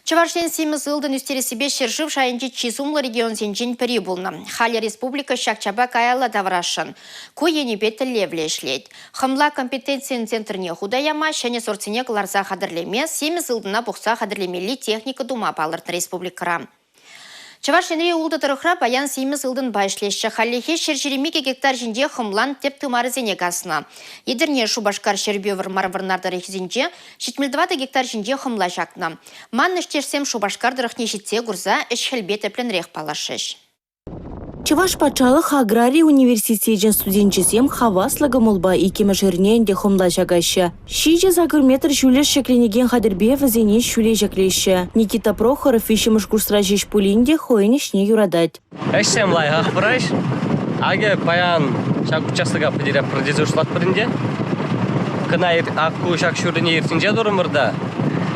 Чӑваш Ен симӗс ылтӑн ӳстерессипе ҫӗршыв шайӗнчи чи сумлӑ регионсенчен пӗри пулнӑ. Халӗ республика ҫак чапа каялла тавӑрасшӑн. Ку енӗпе тӗллевлӗ ӗҫлет. Хӑмла компетенцийӗн центрне хута яма, ҫӗнӗ сортсене кӑларса хатӗрлеме, симӗс ылтӑна пухса хатӗрлемелли техника тума палӑртнӑ республикӑра. Чӑваш Енри ултӑ тӑрӑхра паян симӗс ылтӑнпа ӗҫлеҫҫӗ. Хальлӗхе 122 гектар ҫинче хӑмлан тӗп тымарӗсене каснӑ. Етӗрне, Шупашкар, Ҫӗрпӳ, Вӑрмар, Вӑрнар тӑрӑхӗсенче 74 гектар ҫинче хӑмла ҫакнӑ. Ман ӗҫтешсем Шупашкар тӑрӑхне ҫитсе курса ӗҫ-хӗлпе тӗплӗнрех паллашрӗҫ. Чӑваш патшалӑх аграри университечӗн студенчӗсем хаваслӑ кӑмӑлпа иккӗмӗш эрне ӗнтӗ хӑмла ҫакаҫҫӗ. 7-8 метр ҫӳллӗш ҫӗкленекен хатӗрпе вӗсене ҫӳле ҫӗклеҫҫӗ. Никита Прохоров виҫҫӗмӗш курсра ҫеҫ пулин те хӑйӗн ӗҫне юратать. Ӗҫсем лайӑхах пыраҫ. Акӑ паян ҫак участока пӗтеретпӗр тесе шутлатпӑр ӗнтӗ. Кӑна ак ку ҫак ҫуррине иртнинче турӑмӑр та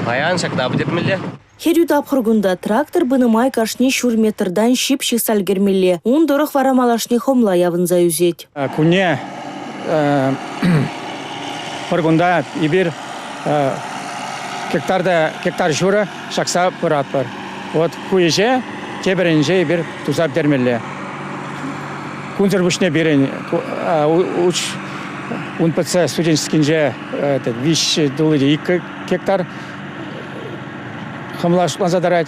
паян ҫакна пӗтермелле. Хӗрӳ тапхӑр кунта трактор пынӑ май кашни ҫур метртан ҫип ҫыхса ӗлкӗрмелле. Ун тӑрӑх вара малашне хӑмла явӑнса ӳсет. Кунне пӗр кунта эпир гектар та гектар ҫурӑ ҫакса пыратпӑр. Вот ку ӗҫе тепӗр ӗнче эпир туса пӗтермелле. Кунсӑр пуҫне пирӗн УНПЦ студенческинче 3,2 гектар хӑмла шутланса тӑрать.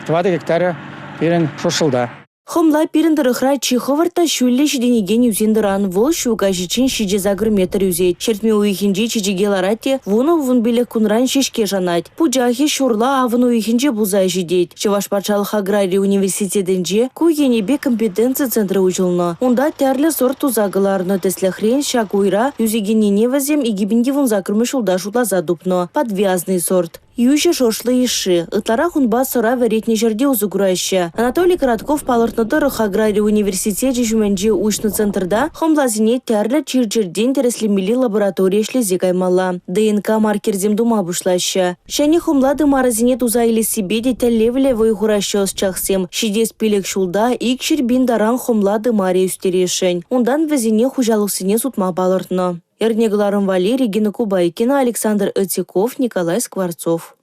4 гектарӗ пирӗн Шуршӑлта. Хӑмла пирӗн тӑрӑхра чи хӑвӑрт та ҫӳллӗ ҫитӗнекен ӳсен-тӑран. Вӑл ҫу каҫиччен 7-8 метр ӳсет. Ҫӗртме уйӑхӗнче чечеке ларать те 10-15 кунран ҫеҫке шанать. Пучахӗ ҫурла авӑн уйӑхӗнче пулса ҫитет. Чӑваш патшалӑх аграри университетӗнче ку енӗпе компетенци центрӗ уҫӑлнӑ. Унта тӗрлӗ сорт туса кӑларнӑ. Тӗслӗхрен, ҫак уйра ӳсекеннине вӗсем 2018 ҫулта шутласа тупнӑ. Подвязный сорт. Йӳҫӗ шӑршлӑ йышши. Ытларах унпа сӑра вӗретнӗ ҫӗрте усӑ кураҫҫӗ. Анатолий Коротков палӑртнӑ тӑрӑх, аграри университечӗ ҫумӗнче уҫнӑ центрта хӑмласене тӗрлӗ чир-чӗртен тӗрӗслемелли лаборатори ӗҫлесе каймалла. ДНК-маркерсем тума пуҫлаҫҫӗ. Ҫӗнӗ хӑмла тымарӗсене туса илессипе те тӗллевлӗ вӑй хураҫҫӗ ӑсчахсем. Ҫитес 5 ҫулта 200 пин таран хӑмла тымарӗ ӳстересшӗн. Унтан вӗсене хуҫалӑхсене сутма палӑртнӑ. Эрне кӑларӑм валли Регина Кубайкина, Александр Отяков, Николай Скворцов.